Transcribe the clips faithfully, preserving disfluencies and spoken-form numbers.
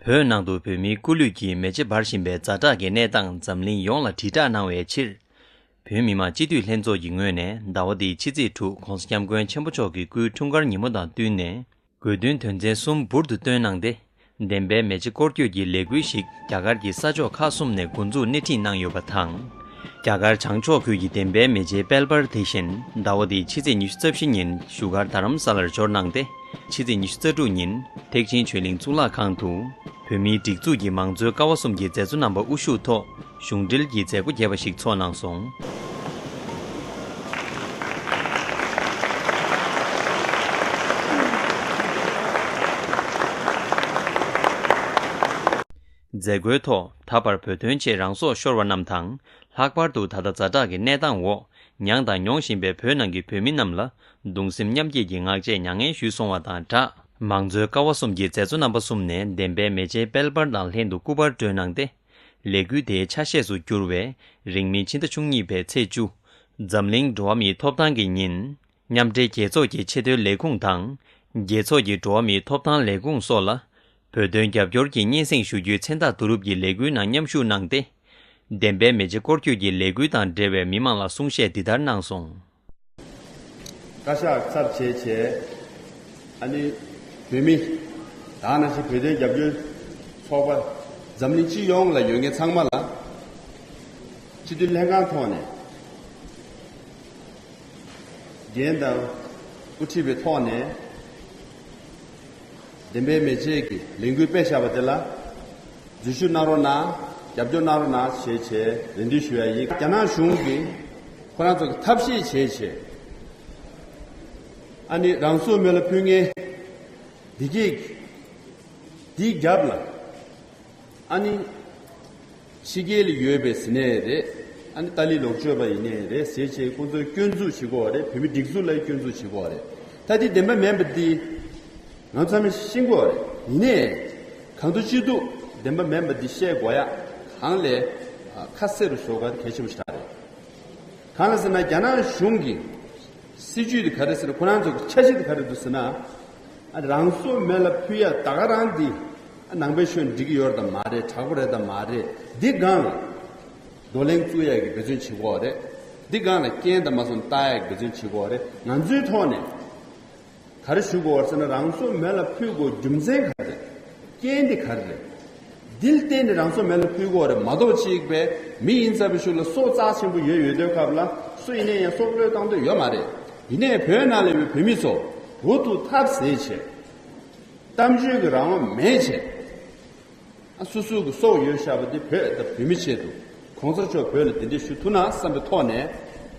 བོད་ནང་དུ་བོད་མིའི་སྐུ་ལུས་ཀྱི་མེ་ལྕེ་འབར་བཞིན་པའི་ཛ་དྲག་གི་གནས་སྟངས་འཛམ་གླིང་ཡོངས་ལ་དྲིལ་བསྒྲགས་གནང་བའི་ཕྱིར། བོད་མི་མང་སྤྱི་འཐུས་ལྷན་ཚོགས་ཀྱི་ངོས་ནས་ཟླ་བ་འདིའི་ཕྱི་ཚེས་དྲུག་༸གོང་ས་༸སྐྱབས་མགོན་ཆེན་པོ་མཆོག་གི་སྐུའི་འཁྲུངས་སྐར་ཉིན་མོ་དང་བསྟུན་ནས། དགོས་འདུན་དོན་ཚན་གསུམ་འབུར་དུ་བཏོན་གནང་སྟེ། བདེན་པའི་མེ་ལྕེ་སྐོར་སྐྱོད་ཀྱི་ལས་འགུལ་ཞིག་རྒྱ་གར་གྱི་ས་ཕྱོགས་ཁག་གསུམ་ནས་འགོ་འཛུགས་སྣེ་ཁྲིད་གནང་ཡོད་པ་དང་། རྒྱ་གར་བྱང་ཕྱོགས་ཁུལ་གྱི་བདེན་པའི་མེ་ལྕེའི་དཔལ་འབར་དེ་བཞིན་ཟླ་བ་འདིའི་ཕྱི་ཚེས་ཉི་ཤུ་རྩ་བཞི་ཉིན་བཞུགས་སྒར་རྡ་རམ་ས་ལར་འབྱོར་གནང་སྟེ། ཕྱི་ཚེས་ཉི་ཤུ་རྩ་དྲུག་ཉིན་ཐེག་ཆེན་ཆོས་གླིང་གཙུག་ལག་ཁང་དུ། བོད་མིའི་སྒྲིག་འཛུགས་ཀྱི་མང་གཙོའི་ཀ་བ་གསུམ་གྱི་མཛད་གཙོ་རྣམ་པ་དབུ་བཞུགས་ཐོག་གཞུང་འབྲེལ་གྱི་མཛད་སྒོ་རྒྱས་པ་ཞིག་ཚོགས་གནང་སོང་། མཛད་སྒོའི་ཐོག་ད་བར་བོད་དོན་ཆེད་རང་སྲོག་ཤོར་བ་རྣམས་དང་། ལྷག་པར་དུ་ད་ལྟ་ཛ་དྲག་གི་གནས་སྟངས་འོག་མྱངས་དང་མྱོང་བཞིན་པའི་བོད་ནང་གི་བོད་མི་རྣམས་ལ་གདུང་སེམས་མཉམ་སྐྱེད་ཀྱི་ངག་བཅད་མྱ་ངན་ཞུས་སོང་བ་དང་སྦྲགས། མང་གཙོའི་ཀ་བ་གསུམ་གྱི་མཛད་གཙོ་རྣམ་པ་གསུམ་ནས་བདེན་པའི་མེ་ལྕེའི་དཔལ་འབར་དང་ལྷན་དུ་སྐུ་པར་སྤྲོད་གནང་སྟེ། ལས་འགུལ་དེའི་ཆ་ཤས་སུ་གྱུར་བའི་རིང་མིན་ཕྱི་ཟླ་བཅུ་གཉིས་པའི་ཚེས་བཅུ། འཛམ་གླིང་འགྲོ་བ་མིའི་ཐོབ་ཐང་གི་ཉིན། མཉམ་འབྲེལ་རྒྱལ་ཚོགས་ཀྱི་ཆེས་མཐོའི་ལས་ཁུངས་དང་། རྒྱལ་ཚོགས་ཀྱི་འགྲོ་བ་མིའི་ཐོབ་ཐང་ལས་ཁུངས་སོགས་ལ། བོད་དོན་རྒྱབ་སྐྱོར་གྱི་སྙན་སེང་ཞུ་རྒྱུའི་མཚན་རྟགས་བསྡུ་རུབ་ཀྱི་ལས་འགུལ་ནང་མཉམ་ཞུགས་གནང་སྟེ། བདེན་པའི་མེ་ལྕེ་སྐོར་སྐྱོད་ཀྱི་ལས་འགུལ་དང་འབྲེལ་བའི་མི་མང་ལ་གསུང་བཤད་འདི་ལྟར་གནང་སོང་། བཀའ་ཤག་ཚབ་བྱས་བྱས། ཨ་ནི། བོད་མི། ད་ནང་བཞིན་བོད་དོན་རྒྱབ་སྐྱོར་ཚོགས་པ། འཛམ་གླིང་སྤྱི་ཡོངས་ལ་ཡོད་མཁན་ཚང་མ་ལ། སྤྱི་འཐུས་ལྷན་ཁང་ཐོག་ནས། འགན་དང་དབུ་ཁྲིད་པའི་ཐོག་ནས། བདེན་པའི་མེ་ལྕེ་གི་ལས་འགུལ་སྤེལ་བཞག་པ་དེ་ལ། འཛུལ་ཞུགས་གནང་རོགས་གནང་། རྒྱབ་སྐྱོར་གནང་རོགས་གནང་ཞེས་བྱས་རེ་འདུན་ཞུ་ཡ་ཡིན། རྒྱ་ནག་གཞུང་གིས་ཁོ་རང་ཚོ་གི་ཐབས་ཤེས་བྱས་བྱས། ཨ་ནི་རང་སྲོག་མེ་ལ་ཕུལ་མཁན་འདི་གས། འདིའི་རྒྱབ་ལ། ཨ་ནི། ཕྱི་རྒྱལ་ལ་ཡོད་པའི་ཟི་ནས་རེད། ཨ་ནི་ཏཱ་ལའི་ལོག་སྤྱོད་པ་ཡིན་ནའི་རེད་ཟེར་བྱས་ཁོང་ཚོས་སྐྱོན་འཛུགས་བྱེད་ཀྱི་ཡོད་རེད། བོད་མི་སྒྲིག་འཛུགས་ལ་སྐྱོན་འཛུགས་བྱེད་ཀྱི་ཡོད་རེད། ད་དེ་བདེན་པ་མིན་པ་འདི་ང་ཚང་མས་ཤེས་ཀྱི་ཡོད་རེད། ཡིན་ནའི་གང་ཐུབ་ཅི་ཐུབ་བདེན་པ་མིན་པ་འདི་བཤད་དགོས་ཡ་གང་ལས་ཁ་གསལ་རུ་བཟོ་དགོས་གལ་ཆེན་པོ་ཞིག་རེད། གང་ལ་ཟེར་ན་རྒྱ་ནག་གཞུང་གི་སྲིད་ཇུས་དེ་ག་རེ་ཟེར་ན། ཁོ་རང་ཚོ་གི་འཆར་གཞི་དེ་ག་རེ་འདུག་ཟེར་ན། ཨ། རང་སྲོག་མེ་ལ་ཕུལ་ཡ་ད་ག་རང་འདི། ཨ། ནང་པའི་ཤོད་འགྲིག་གི་ཡོད་རེད་དམ་མ་རེད། དྲག་པོ་རེད་དམ་མ་རེད། འདི་སྒང་ལ་འདོར་ལེན་བཙུགས་ཡ་གི་འབད་བརྩོན་བྱེད་ཀྱི་ཡོད་རེད། འདི་སྒང་ལ་རྐྱེན་དང་མ་སོང་བལྟ་ཡ་གི་འབད་བརྩོན་བྱེད་ཀྱི་ཡོད་རེད། ང་ཚོའི་ཐོག་ནས་ག་རེ་ཞུ་དགོས་རེད་ཟེར་ན། རང་སྲོག་མེ་ལ་ཕུལ་དགོས་རྒྱུ་མཚན་ག་རེ་རེད། རྐྱེན་འདི་ག་རེ་རེད། འདི་ལ་བརྟེན་ནས་རང་སྲོག་མེ་ལ་ཕུལ་དགོས་རེད་མ་གཏོགས། གཅིག་པའི་མི་ཡིན་ཚར་བའི་གཞུག་ལ་སྲོག་རྩ་ཆེན་པོ་ཡོད་ཡོད་དུས་སྐབས་ལ་སུ་ཡིན་ནའི་ཡང་སྲོག་བློས་བཏང་འདོད་ཡོད་མ་རེད། ཡིན་ནའི་བོད་ནང་ལ་ཡོད་པའི་བོད་མི་ཚོ་འུ་ཐུག་ཐབས་ཟད་བྱས། གཏམ་བརྗོད་ཀྱི་རང་དབང་མེད་བྱས། ཨ། སོ་སོ་གི་སྲོག་ཡོད་བཞག་པ་འདི་བོད་དང་བོད་མི་ཆེད་དུ། གོང་ས་མཆོག་བོད་ལ་གདན་འདྲེན་ཞུ་ཐུབ་ན་བསམ་པའི་ཐོག་ནས།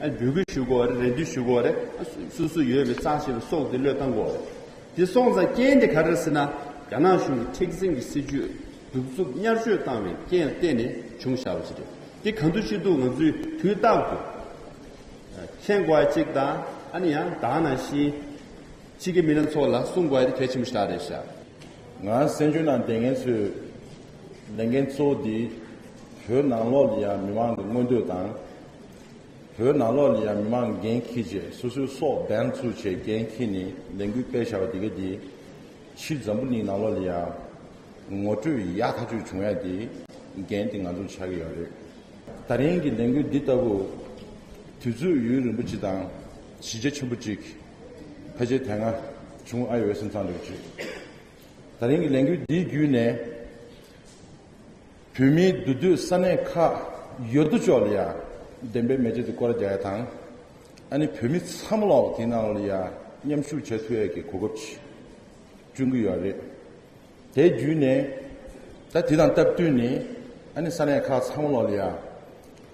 ཨ། འབོད་སྐུལ་ཞུ་དགོས་རེད། རེ་འདུན་ཞུ་དགོས་རེད། ཨ། སོ་སོ་ཡོད་པའི་རྩ་ཆེ་བའི་སྲོག་འདི་བློས་བཏང་དགོས་རེད། དེ་སོང་ཙང་རྐྱེན་དེ་ག་རེ་རེད་ཟེར་ན། རྒྱ་ནག་གཞུང་གི་མཁྲེགས་འཛིན་གྱི་སྲིད་ཇུས་གདུག་རྩུབ་ཉར་བཅོས་བཏང་བའི་རྐྱེན་ལ་བརྟེན་ནས་བྱུང་བཞག་པ་ཞིག་རེད། དེ་གང་ཐུབ་ཅི་ཐུབ་ང་ཚོས་དུས་རྟག་ཏུ་མཁྱེན་དགོས་ཡ་གཅིག་དང་། ཨ་ནི་ཡང་ད་ག་ནང་བཞིན་ཕྱི་རྒྱལ་མི་སྣ་ཚོ་ལ་གསུང་དགོས་ཡ་དེ་གལ་ཆེན་པོ་ཞིག་རེད་ཤག་ང་བཙན་བྱོལ་ནང་བསྡད་མཁན་ཚོས་ལས་འགན་གཙོ་བོ་འདི་བོད་ནང་ལོགས་ལ་ཡང་མི་མང་གི་མངོན་འདོད་དང་། བོད་ནང་ལོགས་ལ་ཡང་མི་མང་འགན་འཁྱེར་བྱས། སོ་སོའི་སྲོག་འབེན་བཙུགས་བྱས་འགན་འཁྱེར་ནས་ལས་འགུལ་སྤེལ་བཞག་པ་འདི་ག་འདི་ཕྱི་འཛམ་བུ་གླིང་ནང་ལོགས་ལ་ཡང་ངོ་སྤྲོད་ཡག་ཐག་ཆོད་བྱུང་ཡ་འདི་འགན་འདི་ང་ཚོར་ཆགས་ཀྱི་ཡོད་རེད། ད་རིང་གི་ལས་འགུལ་འདི་ལྟ་བུ་དུས་ཚོད་ཡུན་རིང་པོ་ཅིག་དང་གཞི་རྒྱ་ཆེན་པོ་ཅིག་ཕལ་ཆེར་དེ་སྔ་བྱུང་ཨ་ཡོད་སེམས་ཚང་འདྲ་བོ་ཅིག་ད་རིང་གི་ལས་འགུལ་འདིའི་བརྒྱུད་ནས་བོད་མིའི་འདུས་སྡོད་ས་གནས་ཁག་ཡོད་དོ་ཅོག་ལ་ཡ་བདེན་པའི་མེ་ལྕེ་དེ་སྐོར་རྒྱག་ཡ་དང་། ཨ་ནི་བོད་མི་ཚང་མ་ལོག་དེའི་ནང་ལ་ཡ་མཉམ་ཞུགས་བྱེད་ཐུབ་ཡ་གི་གོ་སྐབས་ཅིག་བསྐྲུན་གྱི་ཡོད་རེད། དེ་བརྒྱུད་ནས་ད་དེ་དང་སྟབས་བསྟུན་ནས་ཨ་ནི་ས་གནས་ཁག་ཚང་མ་ལོག་ལ་ཡ་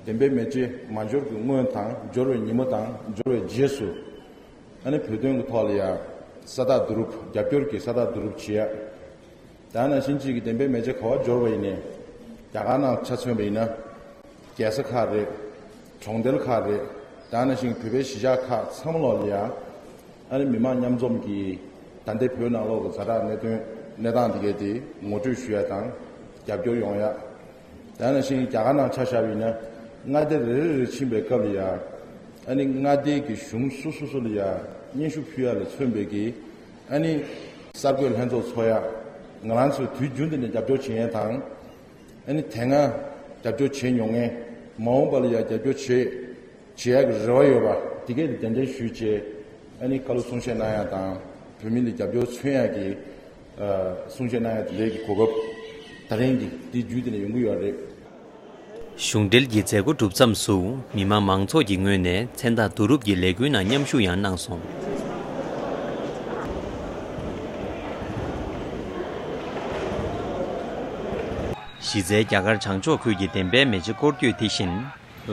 བདེན་པའི་མེ་ལྕེ་མ་འབྱོར་གྱི་སྔོན་དང་། འབྱོར་བའི་ཉིན་མོ་དང་། འབྱོར་བའི་རྗེས་སུ་ཨ་ནི་བོད་དོན་གྱི་ཐོག་ལ་ཡ་ས་རྟགས་བསྡུ་རུབ། རྒྱབ་སྐྱོར་གྱི་ས་རྟགས་བསྡུ་རུབ་བྱེད་ཡ། ད་ནང་བཞིན་གཅིག་གི་བདེན་པའི་མེ་ལྕེ་ག་པར་འབྱོར་བ་ཡིན་ནའི། རྒྱ་གར་ནང་ཆ་མཚོན་པ་ཡིན་ན་རྒྱལ་ས་ཁག་རེད། གྲོང་རྡལ་ཁག་རེད། ད་ནང་བཞིན་བོད་པའི་གཞིས་ཆགས་ཁག་ཚང་མ་ལོག་ལ་ཡ་ཨ་ནི་མི་མང་མཉམ་འཛོམས་ཀྱིས་ད་ལྟའི་བོད་ནང་ལོགས་ཀྱི་ཛ་དྲག་གནད་དོན་གནས་སྟངས་འདི་གའི་དེ་ངོ་སྤྲོད་ཞུ་ཡ་དང་རྒྱབ་སྐྱོར་ཡོང་ཡ། ད་ནང་བཞིན་རྒྱ་གར་ནང་ཆ་བཞག་པ་ཡིན་ན་མངའ་སྡེ་རེ་རེ་རེ་ཕྱིན་པའི་སྐབས་ལ་ཡ་ཨ་ནི་མངའ་སྡེ་གི་གཞུང་སོ་སོ་སོ་ལ་ཡ་སྙན་ཞུ་ཕུལ་ཡ་ལ་མཚོན་པའི་གི་ཨ་ནི་གསར་འགོད་ལྷན་ཚོགས་ཚོགས་ཡ། ང་རང་ཚོས་དུས་རྒྱུན་དུ་ནས་རྒྱབ་སྐྱོར་བྱེད་ཡས་དང་། ཨ་ནི་དེ་སྔ་རྒྱབ་སྐྱོར་བྱེད་མྱོང་མཁན། མ་འོངས་པ་ལ་ཡང་རྒྱབ་སྐྱོར་བྱེད་བྱེད་ཡག་གི་རེ་བ་ཡོད་པ་དེ་གས་དེ་རྒྱབ་འགྲེལ་ཞུས་བྱས། ཨ་ནི་ཁ་ལོ་གསུང་བཤད་གནང་ཡག་དང་། བོད་མི་ལ་རྒྱབ་སྐྱོར་མཚོན་ཡག་གི་ཨ་གསུང་བཤད་གནང་ཡག་དེ་འདྲའི་གི་གོ་སྐབས་ད་རིང་གི་དེ་བརྒྱུད་དེ་ནས་ཡོང་གི་ཡོད་རེད། གཞུང་འབྲེལ་གྱི་མཛད་སྒོ་གྲུབ་མཚམས་སུ་མི་དམངས་མང་ཚོགས་ཀྱི་ངོས་ནས་མཚན་རྟགས་བསྡུ་རུབ་ཀྱི་ལས་འགུལ་ནང་མཉམ་ཞུགས་ཡང་གནང་སོང་། གཞི་རྩའི་རྒྱ་གར་བྱང་ཕྱོགས་ཁུལ་གྱི་བདེན་པའི་མེ་ལྕེ་སྐོར་སྐྱོད་དེ་བཞིན།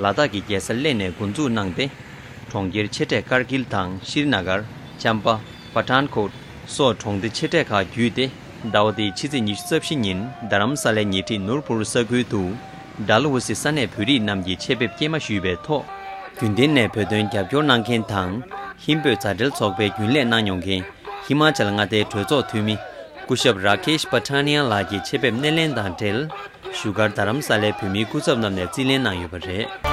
ལ་དྭགས་ཀྱི་རྒྱལ་ས་གླེ་ནས་འགོ་འཛུགས་གནང་སྟེ། གྲོང་ཁྱེར་ཆེ་གྲས་ཀར་གིལ་དང་ཤྲི་ན་གར། ཅམ་པ། པ་ཐཱན་ཀོཊ་སོགས་གྲོང་སྡེ་ཆེ་གྲས་ཁག་བརྒྱུད་དེ། ཟླ་བ་འདིའི་ཕྱི་ཚེས་ཉི་ཤུ་རྩ་བཞི་ཉིན་རྡ་རམ་ས་ལའི་ཉེ་འཁྲིས་ནུར་ཕུར་ས་ཁུལ་དུ། ཌལ་ཧོ་སི་ས་གནས་བོད་རིགས་རྣམས་ཀྱིས་ཆེད་ཕེབས་སྐྱེལ་མ་ཞུས་པའི་ཐོག་རྒྱུན་ལྡན་ནས་བོད་དོན་རྒྱབ་སྐྱོར་གནང་མཁན་དང་། ཧིན་བོད་མཛའ་འབྲེལ་ཚོགས་པའི་རྒྱུན་ལས་གནང་མྱོང་མཁན། ཧི་མ་ཅལ་མངའ་སྡེའི་གྲོས་ཚོགས་འཐུས་མི། སྐུ་ཞབས་ར་ཀེཤ་པ་ཐ་ནི་ཡ་ལགས་ཀྱིས་ཆེད་ཕེབས་སྣེ་ལེན་དང་འབྲེལ། བཞུགས་སྒར་རྡ་རམ་ས་ལའི་བོད་མིའི་སྐུ་ཚབ་རྣམས་ནས་རྩིས་ལེན་གནང་ཡོད་པ་རེད།